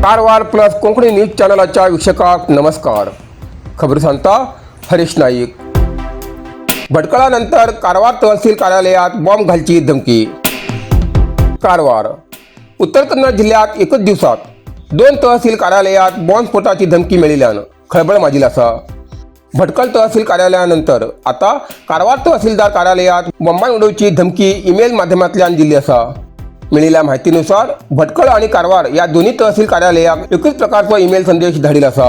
Karwar plus Konkani news चॅनलाच्या वीक्षकांक नमस्कार. खबर सांगता हरीश नाईक. भटकळानंतर कारवार तहसील कार्यालयात बॉम्ब घालची धमकी. कारवार उत्तर कन्नड जिल्ह्यात एकच दिवसात दोन तहसील कार्यालयात बॉम्बस्फोटाची धमकी मिळिल्ल्यान खळबळ माजिल आसा. भटकळ तहसील कार्यालयानंतर आता कारवार तहसीलदार कार्यालयात बॉम्बान उडोवची धमकी ईमेल माध्यमांतल्यान दिल्ली आसा. मेळिल्ल्या माहितीनुसार भटकळ आणि कारवार या दोन्ही तहसील कार्यालयाक एकूच प्रकारचो ईमेल संदेश धाडिल आसा.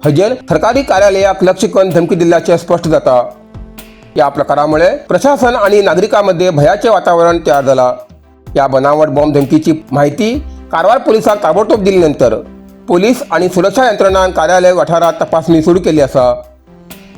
हजेर सरकारी कार्यालयाक लक्ष करून धमकी दिल्ल्याचे स्पष्ट जाता. या प्रकारामुळे प्रशासन आणि नागरिकांमध्ये भयाचे वातावरण तयार झाला. या बनावट बॉम्ब धमकीची माहिती कारवार पोलिसांक ताबडतोब दिल्यानंतर पोलीस आणि सुरक्षा यंत्रणान कार्यालय वाठारात तपासणी सुरू केली आसा.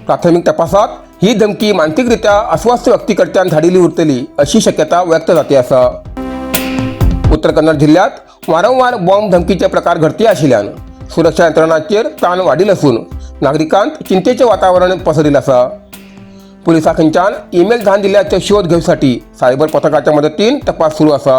प्राथमिक तपासात ही धमकी मानसिकरित्या अस्वस्थ व्यक्तीकडच्यान धाडिल्ली उरतली अशी शक्यता व्यक्त जाते आसा. उत्तर कन्नड जिल्ह्यात वारंवार बॉम्ब धमकीचे प्रकार घडती आशिल्ल्यान सुरक्षा यंत्रणांचेर ताण वाडिल्लो आसून नागरिकांत चिंतेचे वातावरण पसरिल्लें आसा. पोलिसां खंयच्यान ईमेल धाडून दिल्ल्याचो शोध घेवसाठी सायबर पथकाच्या मदतीन तपास सुरू आसा.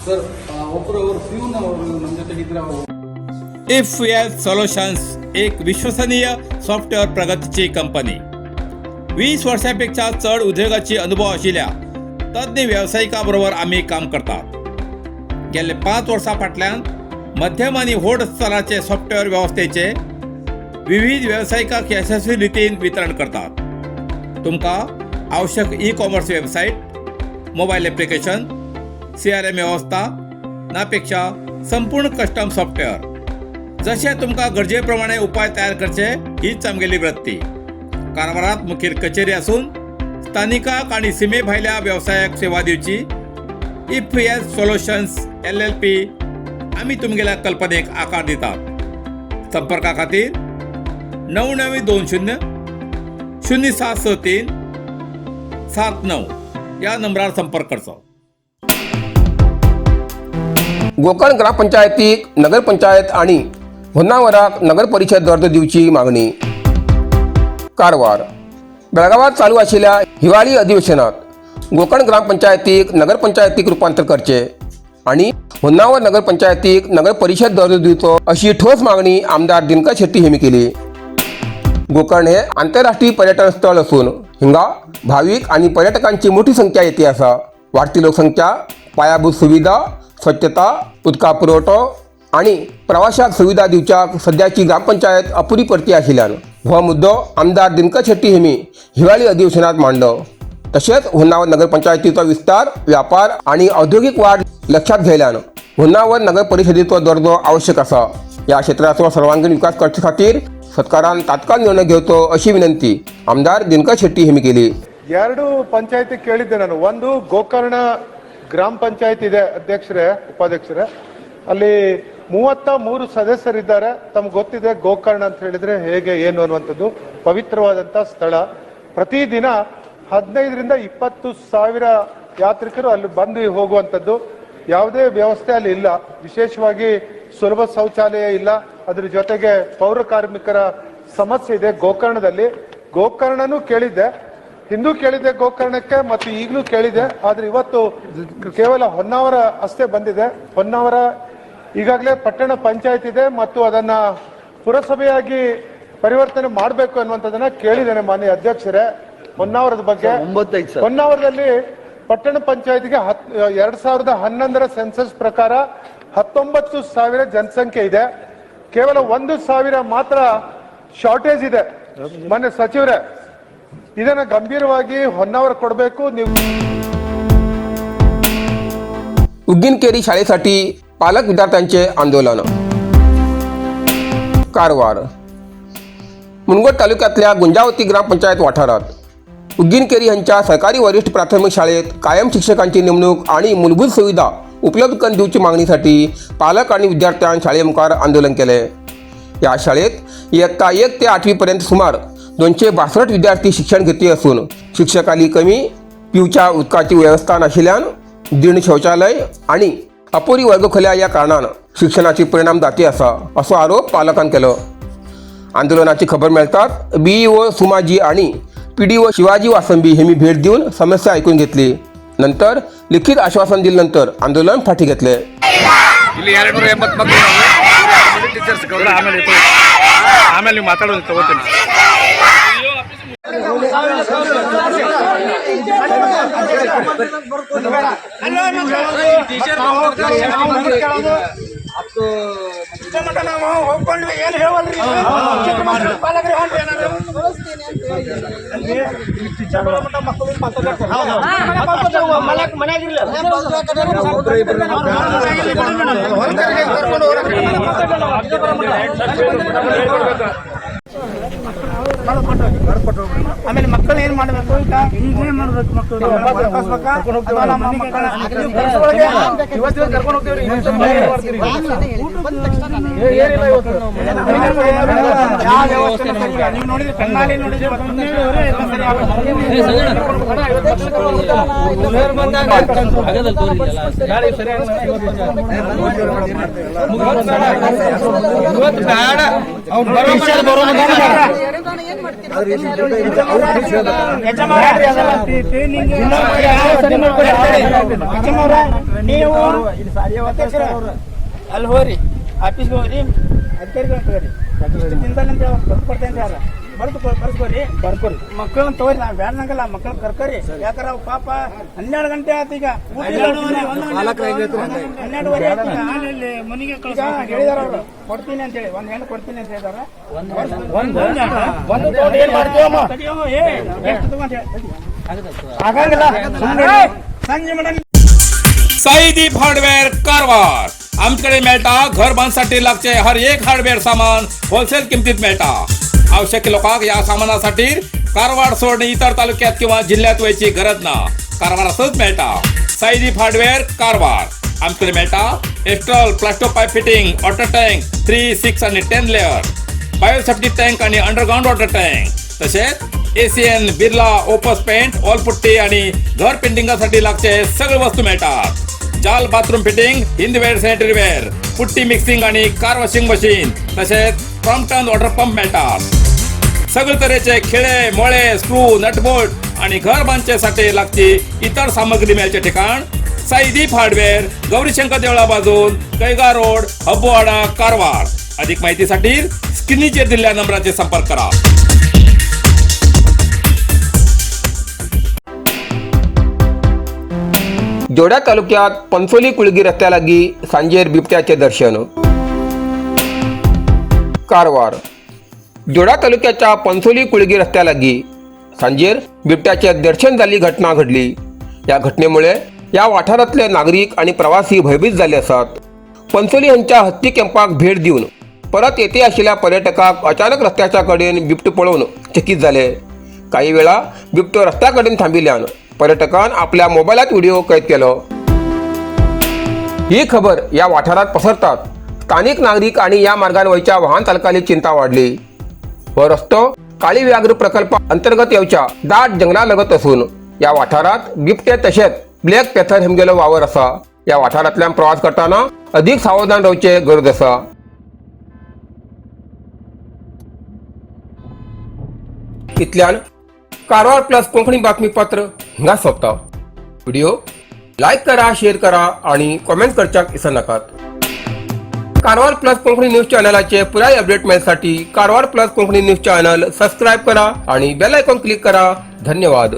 ಸರ್, ಒಬ್ಬರು ಅವರು ಪ್ಯೂನ್ ಅವರು ನಮ್ಮ ಜೊತೆಗಿದ್ರೆ ಅವರು if L solutions एक विश्वसनीय सॉफ्टवेअर प्रगतीची कंपनी. 20 वर्षांपेक्षा चड उद्योगाची अनुभव आशिल्ल्या तज्ञ वेवसायिकां बरोबर आमी काम करतात. गेल्ले 5 वर्सां फाटल्यान मध्यम आनी व्हड स्तराचे सॉफ्टवेअर वेवस्थेचे विविध वेवसायिकांक यशस्वी रितीन वितरण करतात. तुमकां आवश्यक e commerce website, mobile application, CRM वेवस्था नापेक्षा संपूर्ण कस्टम सॉफ्टवेअर जशें तुमकां गरजे प्रमाणे उपाय तयार करचे हीच आमगेली वृत्ती. कारवारात मुखेल कचेरी आसून स्थानिकाक आनी सिमे भायल्या वेवसायाक सेवा दिवची if S solutions LLP. आमी तुमगेल्या कल्पनेक आकार दितात. संपर्का खातीर 9920076379 ह्या नंबरार संपर्क करचो. गोकर्ण ग्रामपंचायतीक नगरपंचायत आणि होन्नावराक नगर परिषद दर्जो दिवची मागणी. कारवार बेळगावात चालू आशिल्ल्या हिवाळी अधिवेशनात गोकर्ण ग्रामपंचायतीक नगरपंचायतीक रूपांतर करचे आणि होन्नावर नगरपंचायतीक नगर परिषद दर्जो दिवचो अशी ठोस मागणी आमदार दिनकर शेट्टी यांनी केली. गोकर्ण हे आंतरराष्ट्रीय पर्यटन स्थळ असून हिंगा भाविक आणि पर्यटकांची मोठी संख्या येते आसा. वाढती लोकसंख्या, पायाभूत सुविधा, स्वच्छता, उदका पुरवठो आणि प्रवाशाक सुविधा दिवच्याक सद्याची ग्रामपंचायत अपुरी पडती आशिल्ल्यान हो मुद्दो आमदार दिनकर शेट्टी हेमी हिवाळी अधिवेशनात मांडलो. तशेंच होन्नावर नगरपंचायतीचो विस्तार, व्यापार आणि औद्योगिक वाढ लक्षात घेयल्यान होन्नावर नगर परिषदेचो दर्जो आवश्यक आसा. या क्षेत्राचो सर्वांगीण विकास करचे खातीर सरकारान तात्काळ निर्णय घेवचो अशी विनंती आमदार दिनकर शेट्टी यांनी केली. ಎರಡು ಪಂಚಾಯತಿ ಕೇಳಿದ್ದೆ ನಾನು. ಒಂದು ಗೋಕರ್ಣ ಗ್ರಾಮ ಪಂಚಾಯತ್ ಇದೆ ಅಧ್ಯಕ್ಷರೇ, ಉಪಾಧ್ಯಕ್ಷರೇ. ಅಲ್ಲಿ 33 ಸದಸ್ಯರಿದ್ದಾರೆ. ತಮ್ಗೆ ಗೊತ್ತಿದೆ ಗೋಕರ್ಣ ಅಂತ ಹೇಳಿದ್ರೆ ಹೇಗೆ ಏನು ಅನ್ನುವಂಥದ್ದು. ಪವಿತ್ರವಾದಂಥ ಸ್ಥಳ. ಪ್ರತಿದಿನ 15ರಿಂದ 20 ಸಾವಿರ ಯಾತ್ರಿಕರು ಅಲ್ಲಿ ಬಂದು ಹೋಗುವಂಥದ್ದು. ಯಾವುದೇ ವ್ಯವಸ್ಥೆ ಅಲ್ಲಿ ಇಲ್ಲ. ವಿಶೇಷವಾಗಿ ಸುಲಭ ಶೌಚಾಲಯ ಇಲ್ಲ. ಅದ್ರ ಜೊತೆಗೆ ಪೌರ ಕಾರ್ಮಿಕರ ಸಮಸ್ಯೆ ಇದೆ ಗೋಕರ್ಣದಲ್ಲಿ. ಗೋಕರ್ಣನೂ ಕೇಳಿದ್ದೆ, ಹಿಂದೂ ಕೇಳಿದ್ದೆ ಗೋಕರ್ಣಕ್ಕೆ, ಮತ್ತು ಈಗಲೂ ಕೇಳಿದೆ. ಆದ್ರೆ ಇವತ್ತು ಕೇವಲ ಹೊನ್ನಾವರ ಅಷ್ಟೇ ಬಂದಿದೆ. ಹೊನ್ನಾವರ ಈಗಾಗಲೇ ಪಟ್ಟಣ ಪಂಚಾಯತ್ ಇದೆ ಮತ್ತು ಅದನ್ನ ಪುರಸಭೆಯಾಗಿ ಪರಿವರ್ತನೆ ಮಾಡಬೇಕು ಅನ್ನುವಂಥದ್ದನ್ನ ಕೇಳಿದ್ದೇನೆ ಮಾನ್ಯ ಅಧ್ಯಕ್ಷರೇ. ಹೊನ್ನಾವರದ ಬಗ್ಗೆ 95 ಸರ್. ಹೊನ್ನಾವರದಲ್ಲಿ ಪಟ್ಟಣ ಪಂಚಾಯತ್ಗೆ 2011ರ ಸೆನ್ಸಸ್ ಪ್ರಕಾರ 19,000 ಜನಸಂಖ್ಯೆ ಇದೆ. ಕೇವಲ 1,000 ಮಾತ್ರ ಶಾರ್ಟೇಜ್ ಇದೆ. ಮಾನ್ಯ ಸಚಿವರೇ, ಇದನ್ನ ಗಂಭೀರವಾಗಿ ಹೊನ್ನಾವರ ಕೊಡಬೇಕು ನೀವು. उग्गिनकेरी शाळेसाठी पालक विद्यार्थ्यांचे आंदोलन. कारवार. मुनगोड तालुक्यातल्या गुंजावती ग्रामपंचायत वाठारात उग्गिनकेरी यांच्या सरकारी वरिष्ठ प्राथमिक शाळेत कायम शिक्षकांची नेमणूक आणि मूलभूत सुविधा उपलब्ध करून दिवची मागणीसाठी पालक आणि विद्यार्थ्यां शाळेमुखार आंदोलन केले. या शाळेत इयत्ता 1 ते 8वीपर्यंत सुमार 262 विद्यार्थी शिक्षण घेतली असून शिक्षकाली कमी, पिवच्या उदकाची व्यवस्था नाशिल्ल्यान, जीर्ण शौचालय आणि अपुरी वर्गखोल्या या कारणान शिक्षणाचे परिणाम जाती आसा असो आरोप पालकान केलो. आंदोलनाची खबर मेळटाच बीईओ सुमाजी आणि पीडीओ शिवाजी वासंबी यांनी भेट देऊन समस्या ऐकून घेतली. नंतर लिखित आश्वासन दिल्यानंतर आंदोलन फाटी घेतले. ಇಲ್ಲಿ 280 ಮಕ್ಕಳು ಟೀಚರ್ಸ್. ಆಮೇಲೆ ಆಮೇಲೆ ನೀವು ಮಾತಾಡೋದು ತಗೋತೀನಿ. ನಾವು ಹೋಗ್ಕೊಂಡ್ವಿ, ಏನು ಹೇಳವಲ್ರಿ. ಪಾಲಕರಿ ಹೊಂಟ್ರಿ ಏನಾದ್ರು ಮನ್ಯಾಗಿರ್ಲಿ. ಆಮೇಲೆ ಮಕ್ಕಳು ಏನ್ ಮಾಡ್ಬೇಕು ಈಗ? ಈಗ ಏನ್ ಮಾಡ್ಬೇಕು ಮಕ್ಕಳು? ಅಥವಾ ನಮ್ಮ ಮಕ್ಕಳ ಕರ್ಕೊಂಡು ಹೋಗ್ತೀವಿ. ಯಾವ ವ್ಯವಸ್ಥೆನೂ ಸರಿ ಇಲ್ಲ. ನೀವು ನೋಡಿದ್ರೆ, ಕಣ್ಣಾಲಿ ನೋಡಿದ್ರೆ ಎಲ್ಲ ಸರಿ ಆಗಲ್ಲ. ಯಜಮಾನ್ರೆ, ನೀವು ಅಲ್ಲಿ ಹೋಗ್ರಿ, ಆಫೀಸ್ಗೆ ಹೋಗ್ರಿ, ಅಧಿಕಾರಿಗಳನ್ನ ತಗೋರಿ. ಇಷ್ಟು ದಿನದಲ್ಲಿ ಅಂತ ಬರ್ದು ಕೊಡ್ತೇನೆ ಅಂತ ಬರ್ದು ಬರ್ಸ್ಕೊರಿ, ಬರ್ಕೊರಿ. ಮಕ್ಕಳನ್ನ ತಗೋರಿ, ನಾವು ಬ್ಯಾಡ್ನಂಗಲ್ಲ, ಮಕ್ಕಳನ್ನ ಕರ್ಕೊರಿ. ಯಾಕಂದ್ರೆ ಅವು ಪಾಪ 12 ಗಂಟೆ ಆಯ್ತು ಈಗ ಊಟ ಇಲ್ಲ, 12:30 ಆಯ್ತು ಈಗ. ಈಗ ಹೇಳಿದಾರ ಅವರು ಕೊಡ್ತೀನಿ ಅಂತ ಹೇಳಿ, ಒಂದ್ ಹೆಣ್ಣು ಕೊಡ್ತೀನಿ ಅಂತ ಹೇಳಿದಾರ. ತಡಿಯೋ, ಏ, ಎಷ್ಟು ತಗೋ ಅಂತ ಹೇಳಿ ಆಗಂಗಿಲ್ಲ. ಸುಮ್ನೆ ಸಂಜೆ ಮೇಡಮ್. साईदीप हार्डवेअर कारवार. आमच्याकडे मेळटा घर बांधसाठी लागचे हर एक हार्डवेअर सामान होलसेल किमतीत मेळटा. आवश्यक लोकांक या सामानासाठी कारवार सोडून इतर तालुक्यात किंवा जिल्ह्यात वयची गरज ना, कारवारातच मेळटा. साईदीप हार्डवेअर कारवार. आमच्याकडे मेळटा Astral Plasto pipe fitting, water tank 3, 6 आणि 10 लेअर, बायोसेफ्टी टँक आणि अंडरग्राऊंड वॉटर टँक, तसेच ACN, Birla opus paint, wall putty आणि घर पेंटिंगासाठी लागचे सगळे वस्तू मिळतात. जाल bathroom fitting, Hindware sanitary ware, putty mixing आणि कार वॉशिंग मशीन, तसेच क्रॉम्प्टन वॉटर पंप मिळतात. सगळे तरेचे खिळे, मोळे, स्क्रू, नटबोल्ट आणि घर बांधच्यासाठी लागची इतर सामग्री मिळचे ठिकाण साईदीप हार्डवेअर, गौरीशंकर देवळा बाजून, कैगा रोड, हब्बुवाडा, कारवार. अधिक माहितीसाठी स्क्रीनचेर दिलेल्या नंबराचे संपर्क करा. जोड्या तालुक्यात पंचोली कुळगी रस्त्यालागी सांजेर बिबट्याचे दर्शन. कारवार. जोडा तालुक्याच्या पंचोली कुळगी रस्त्यालागी सांजेर बिबट्याचे दर्शन जाल्ली घटना घडली. या घटनेमुळे या वाठारांतले नागरीक आणि प्रवासी भयभीत जाल्ले आसात. पंचोली हांच्या हत्ती कॅम्पाक भेट दिवन परत येते आशिल्ल्या पर्यटकाक अचानक रस्त्याच्या कडेन बिबटो पळोवन चकीत जाले. काही वेळा बिबटो रस्त्या कडेन थांबिल्ल्यान पर्यटकान आपल्या मोबायलात व्हिडिओ कैद केलो. ही खबर या वाठारात पसरतात स्थानिक नागरीक आणि या मार्गान वयच्या वाहन चालकाली चिंता वाढली. हो रस्तो काळी व्याघ्र प्रकल्प अंतर्गत येवच्या दाट जंगला लगत असून या वाठारात बिबटे तशेंच ब्लॅक पॅथर हेमगेलो वावर आसा. या वाठारांतल्यान प्रवास करतना अधिक सावधान रावचे गरज आसा. इतल्यान कारवार प्लस कोंकणी बातमीपत्र हांगा सोंपता. व्हिडिओ लायक करा, शेअर करा आणि कॉमेंट करच्याक विसरनाकात. कारवार प्लस कोंकणी न्यूज चॅनलाचे पुराय update मेळसाठी Karwar plus Konkani news channel subscribe करा आणि बेल आयकॉन क्लिक करा. धन्यवाद.